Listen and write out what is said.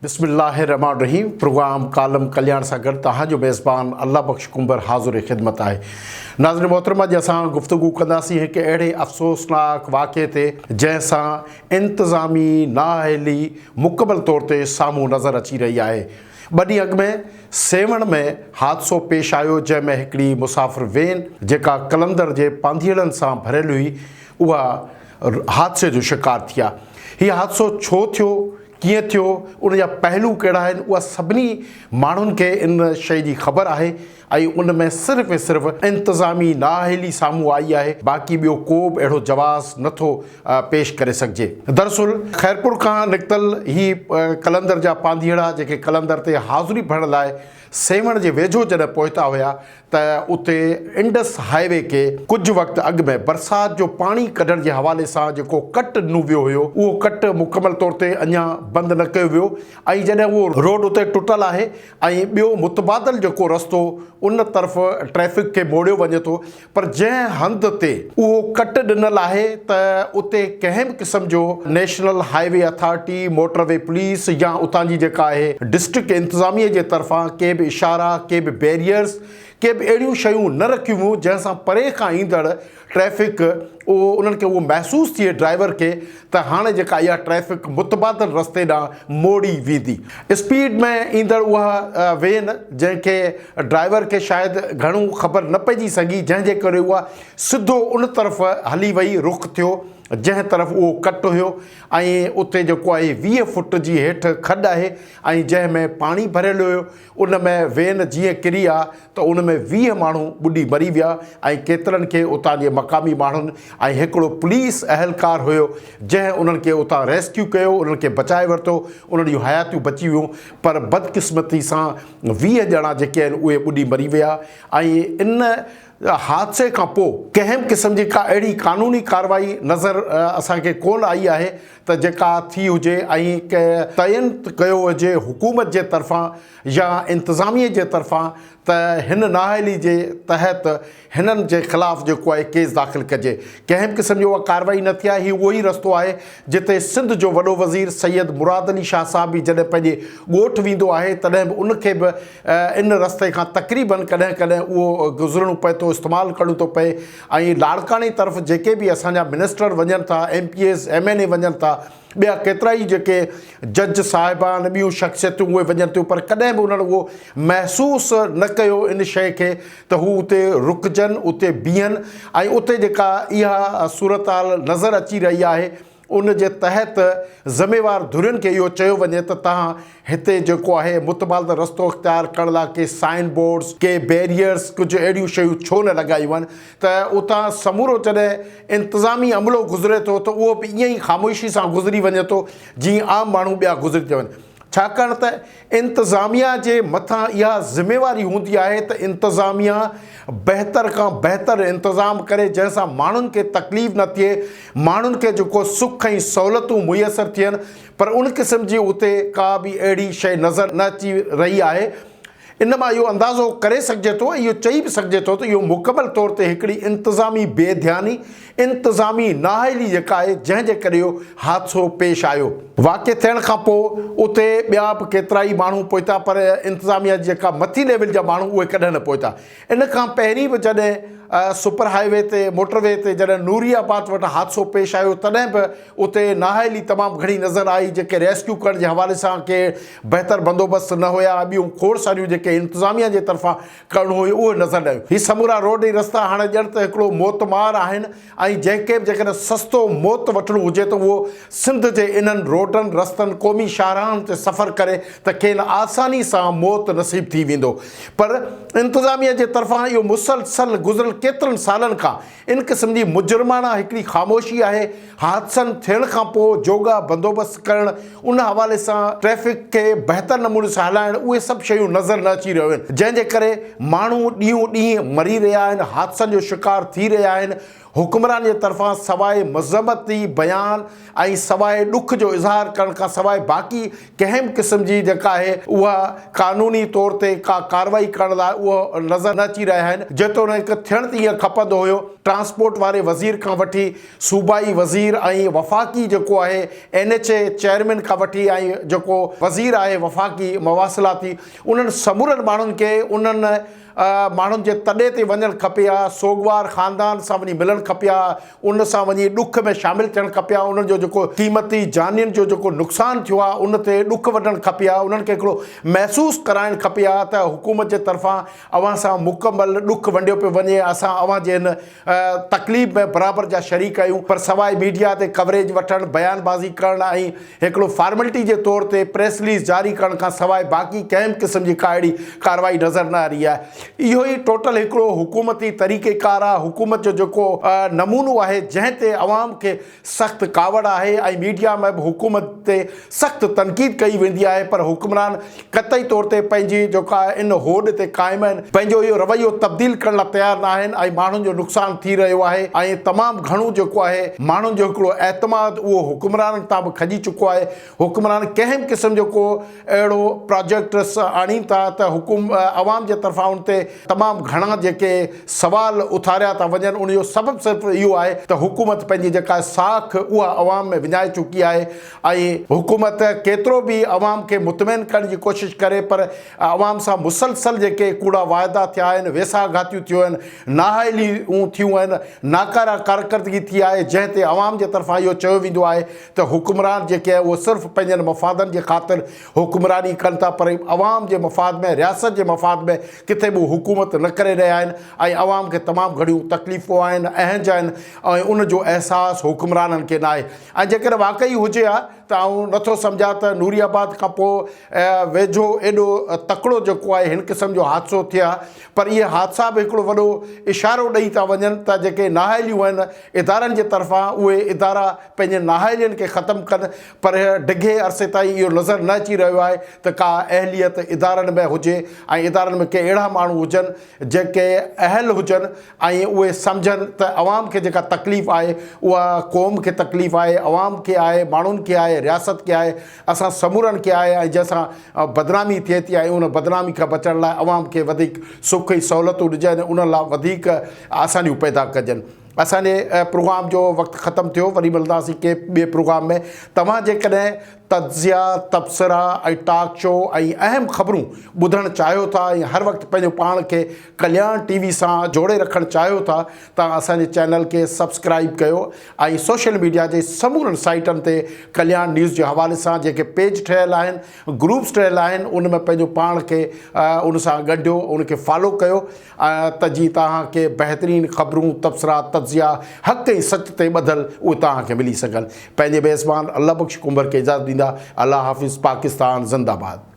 بسم الله الرحمٰن الرحيم پروگرام ڪالم ڪلياڻ سان گڏ توهان جو ميزبان الله بخش ڪنڀر حاضر خدمت آهي. ناظرين محترم اڄ اسان گفتگو ڪنداسين هڪ اهڙي افسوسناڪ واقعي تي جنهن سان انتظامي نااهلي مڪمل طور تي سامهون نظر اچي رهي آهي. ٻه ڏينهن اڳ ۾ سيوهڻ ۾ حادثو پيش آيو جنهن ۾ هڪڙي مسافر وين جيڪا قلندر جي پانڌيئڙن سان ڀريل هئي اها حادثي جو شڪار ٿي آ. هي حادثو ڇو ٿيو ڪيئن ٿيو، ان جا پهلو ڪهڙا آهن، اها سڀني ماڻهن کي ان شيء جي خبر آهي ۽ ان ۾ صرف ۽ صرف انتظامي نااهلي سامهون آئي آهي، باقي ٻيو ڪو به اهڙو جواز نه ٿو پيش ڪري سگهجي. دراصل خيرپور کان نڪتل هي قلندر جا پانڌيئڙا جيڪي قلندر تي حاضري ڀرڻ لاء سيوهڻ جي ويجهو جڏهن پهتا هيا ته اتي انڊس هاء وي کي ڪجهه وقت اڳ ۾ برسات جو پاڻي ڪڍڻ جي حوالي سان جيڪو ڪٽ ڏنو ويو هيو اهو ڪٽ مڪمل طور تي اڃا بند نه ڪيو ويو ۽ جڏهن اهو روڊ اتي ٽٽل آهي ۽ ٻيو متبادل جيڪو رستو ان طرف ٽريفڪ کي موڙيو وڃي ٿو پر جنهن هنڌ تي اهو ڪٽ ڏنل آهي ته اتي ڪنهن به قسم جو national highway authority, motorway police يا اتان جي جيڪا آهي ڊسٽرڪٽ انتظاميه جي طرفان ڪي به اشارا، ڪي به بيريئرز، ڪي به اهڙيون شيون نه رکيون ويون جنهن سان پري کان ايندڙ ٽريفڪ اهو انهن کي اهو محسوس ٿئي ڊرائيور کي ته هاڻي جيڪا اها ٽريفڪ متبادل رستي ڏانهن موڙي ويندي. اسپيڊ ۾ ايندڙ اها وين جنهن کي ڊرائيور کي شايد گهڻو خبر نه پئجي سگهي جنهن جي ڪري اها سڌو ان طرف هلي وئي رخ ٿيو جنهن طرف اهو ڪٽ هيو ۽ اتي جيڪو آهي 20 فٽ جي هيٺ کڏ آهي ۽ جنهن ۾ پاڻي ڀريل هيو ان ۾ وين جيئن ڪري آ ته ان ۾ 20 ماڻهو ٻڏي مري ويا ۽ ڪيترن کي اتان جي مقامي ماڻهن ۽ هڪڙو پوليس اهلڪار هيو جنهن انهن کي اتان ريسڪيو ڪيو انهن کي بچائي ورتو انهن جون حياتيون بچي ويون پر بدقسمتي سان 20 ڄڻا جيڪي آهن اهي ٻڏي مري ويا ۽ ان حادثي کان پوء ڪنهن به قسم جي ڪا اهڙي قانوني ڪارروائي نظر اسان کي ڪونه آئي آهي ته جيڪا ٿي هجي ۽ تعين ڪيو هجي حڪومت جي طرفان يا انتظاميه جي طرفان ته هن نااهلي جي تحت هنن جي خلاف جيڪو آهي ڪيس داخل ڪجي. ڪنهن به قسم جي اها ڪارروائي نه ٿي آهي. هي اهو ئي رستو آهي جتي سنڌ جو وڏو وزير سيد مراد علي شاهه صاحب به جڏهن پنهنجي ڳوٺ ويندو آهي تڏهن به ان کي به ان رستي کان تقريبن ڪڏهن ڪڏهن اهو گذرڻو پئي ٿو استعمال ڪرڻو ٿو پئي ۽ لاڙڪاڻي طرف جيڪي به اسان جا منسٽر وڃن ٿا M P As M N A وڃن ٿا ٻيا ڪيترائي جيڪي جج صاحبان ٻيون شخصيتون اهي وڃن ٿيون پر ڪڏهن به انهن اهو محسوس نه ڪيو ان شيء کي ته هو اتي رڪجن اتي بيهن ۽ اتي جيڪا اها صورتحال نظر اچي رهي آهي ان جي تحت ذميوار ڌرين کي اهو چيو وڃي ته توهان هتي جيڪو آهي متبادل رستو اختيار ڪرڻ لاء ڪي سائن بورڊز ڪي بيريئرز ڪجهه اهڙيون شيون ڇو نه لڳايون وڃن ته اتان سمورو جڏهن انتظامي عملو گذري ٿو ته اهو به ائين ئي خاموشي سان گذري وڃي ٿو جيئن عام ماڻهو ٻيا گذري ٿا وڃن ڇاڪاڻ ته انتظاميا جي مٿان اها ذميواري هوندي آهي ته انتظاميا بهتر کان بهتر انتظام ڪري جنهن سان ماڻهن کي تڪليف نه ٿئي ماڻهن کي جيڪو سک ۽ سهولتون ميسر ٿين پر ان قسم جي اتي ڪا به اهڙي شيء نظر نه اچي رهي آهي ان مان اهو اندازو ڪري سگهجي ٿو ۽ اهو چئي به سگهجي ٿو ته اهو مڪمل طور تي هڪڙي انتظامي بي ڌياني، انتظامي نااهلي جيڪا آهي جنهن جي ڪري اهو حادثو پيش آيو. واقعي ٿيڻ کان پوء اتي ٻيا به ڪيترائي ماڻهو پهتا پر انتظاميا جي جيڪا مٿي ليول جا ماڻهو اهي ڪڏهن نه پهتا. ان کان پهرين به جڏهن سپر هاء وي تي موٽر وي تي جڏهن نوري آباد وٽ حادثو پيش آيو تڏهن به اتي نااهلي تمام گهڻي نظر آئي جيڪي ريسڪيو ڪرڻ جي حوالي سان ڪي بهتر بندوبست نه هيا ۽ ٻيون کوڙ ساريون جيڪي انتظاميا جي طرفان ڪرڻو هيو اهو نظر نه آيو. هي سمورا روڊ ۽ رستا هاڻي ڄڻ ته هڪڙو موت مار آهن ۽ جنهن کي به جيڪڏهن سستو موت وٺڻو هجي ته اهو سنڌ جي انهن روڊن رستن قومي شاهراهن تي سفر ڪري ته کين آساني سان موت نصيب ٿي ويندو پر انتظاميا جي طرفان اهو مسلسل گذريل ڪيترن سالن کان ان قسم جي مجرماڻا هڪڙي خاموشي آهي، حادثن ٿيڻ کان پوء جوڳا بندوبست ڪرڻ، ان حوالي سان ٽريفڪ کي بهتر نموني سان هلائڻ اهي سڀ شيون نظر نه اچي رهيون آهن، جنهن جي ڪري ماڻهو ڏينهون ڏينهن مري رهيا آهن، حادثن جو شڪار ٿي رهيا آهن، حڪمران جي طرفان سواء مذمتي بيان ۽ سواء ڏک جو اظهار ڪرڻ کان سواء باقي ڪنهن به قسم جي جيڪا آهي اها قانوني طور تي ڪا ڪارروائي ڪرڻ لاء اهو نظر نه اچي رهيا آهن جيتوڻيڪ ٿيڻ ته ائين کپندو هيو ٽرانسپورٽ واري وزير کان وٺي صوبائي وزير ۽ وفاقي جيڪو آهي اين ايڇ اي چيئرمين کان وٺي ۽ جيڪو وزير آهي وفاقي مواصلاتي انهن سمورن ماڻهن کي انهن ماڻهن جي تڏي تي وڃڻ کپي ها، سوڳوار خاندان سان وڃي ملڻ کپي ها، ان سان وڃي ڏک ۾ شامل ٿيڻ کپي ها، انهن جو جيڪو قيمتي جانين جو جيڪو نقصان ٿيو آهي ان تي ڏک وڍڻ کپي ها، انهن کي هڪڙو محسوس ڪرائڻ کپي ها ته حڪومت جي طرفان اوهان سان مڪمل ڏک ونڊيو پيو وڃي، اسان اوهان جي هن تڪليف ۾ برابر جا شريڪ آهيون پر سواء ميڊيا تي ڪوريج وٺڻ، بيان بازي ڪرڻ ۽ هڪڙو فارملٽي جي طور تي پريس رليز جاري ڪرڻ کان سواء باقي ڪنهن به قسم جي ڪا اهڙي ڪارروائي نظر نه آ رهي آهي. اهو ئي ٽوٽل هڪڙو حڪومتي طريقيڪار آهي، حڪومت جو جيڪو نمونو آهي جنهن تي عوام کي سخت ڪاوڙ آهي ۽ ميڊيا ۾ به حڪومت تي سخت تنقيد ڪئي ويندي آهي پر حڪمران قطعي طور تي پنهنجي جيڪا ان هوڏ تي قائم آهن پنهنجو اهو رويو تبديل ڪرڻ لاء تيار نه آهن ۽ ماڻهن جو نقصان ٿي رهيو آهي ۽ تمام گهڻو جيڪو آهي ماڻهن جو هڪڙو اعتماد اهو حڪمرانن تان به کڄي چڪو آهي حڪمران ڪنهن به قسم جو ڪو اهڙو پراجيڪٽس آڻين ٿا ته حڪم عوام جي طرفان ان تي تمام گهڻا جيڪي سوال اٿاريا ٿا وڃن ان جو سبب صرف اهو آهي ته حڪومت پنهنجي جيڪا ساک اها عوام ۾ وڃائي چڪي آهي ۽ حڪومت ڪيترو به عوام کي مطمئن ڪرڻ جي ڪوشش ڪري پر عوام سان مسلسل جيڪي ڪوڙا واعدا ٿيا آهن ويساهه گهاتيون ٿيون آهن نااهليون ٿيون آهن ناڪاره ڪارڪردگي ٿي آهي جنهن تي عوام جي طرفان اهو چيو ويندو آهي ته حڪمران جيڪي آهن اهي صرف پنهنجن مفادن جي خاطر حڪمراني ڪن ٿا پر عوام جي مفاد ۾ رياست جي مفاد ۾ ڪٿي به حڪومت نه ڪري رهيا آهن ۽ عوام کي تمام گهڻيون تڪليفون آهن اهنج آهن ۽ ان جو احساس حڪمرانن کي ناهي ۽ جيڪڏهن واقعي هجي ها ته آئون نٿو سمجهان ته نوري آباد کان پوء ويجهو ايڏو تڪڙو جيڪو آهي هن قسم جو حادثو ٿئي ها پر اهي حادثا به هڪڙو وڏو اشارو ڏئي ٿا وڃن ته جيڪي نااهليون آهن ادارن جي طرفان اهي ادارا پنهنجي نااهلين کي ختم ڪن پر ڊگهي عرصي تائين اهو نظر نه اچي رهيو آهي ته ڪا اهليت ادارن ۾ هجي ۽ ادارن ۾ ڪي اهڙا ماڻهو هجن جيڪي اهل هجن ۽ اهي سمجهن ته عوام کي جيڪا تڪليف آهي اها قوم کي تڪليف آهي عوام کي آهي ماڻهن کي آهي رياست کي آهي اسان سمورن کي آهي ۽ جنهن سان بدنامي ٿئي ٿي ۽ ان بدنامي کان بچڻ لاء عوام کي وڌيڪ سک ۽ سهولتون ڏجن ۽ انهن لاء وڌيڪ آسانيون پيدا ڪجن. اسان جي پروگرام جو وقت ختم ٿيو وري ملنداسين ڪنهن ٻئي پروگرام ۾ توهان جيڪڏهن تجزيا تبصرا ۽ ٽاڪ شو ۽ اهم خبرون ٻڌڻ چاهيو ٿا ۽ هر وقت پنهنجو پاڻ کي ڪلياڻ ٽي وي سان جوڙي رکڻ چاهيو ٿا ته اسان جي چينل کي سبسڪرائيب ڪيو ۽ سوشل ميڊيا جي سمورن سائيٽن تي ڪلياڻ نيوز جي حوالي سان جيڪي پيج ٺهيل آهن گروپس ٺهيل آهن ان ۾ پنهنجو پاڻ کي ان سان ڳنڍيو ان کي فالو ڪيو ته جيئن توهان کي بهترين خبرون، تبصرا، تجزيا، حق ۽ سچ تي ٻڌل اهي توهان کي ملي سگهن. پنهنجي ميزبان الله بخش ڪنڀر کي اجازت ڏيندا. الله حافظ. پاڪستان زنده باد.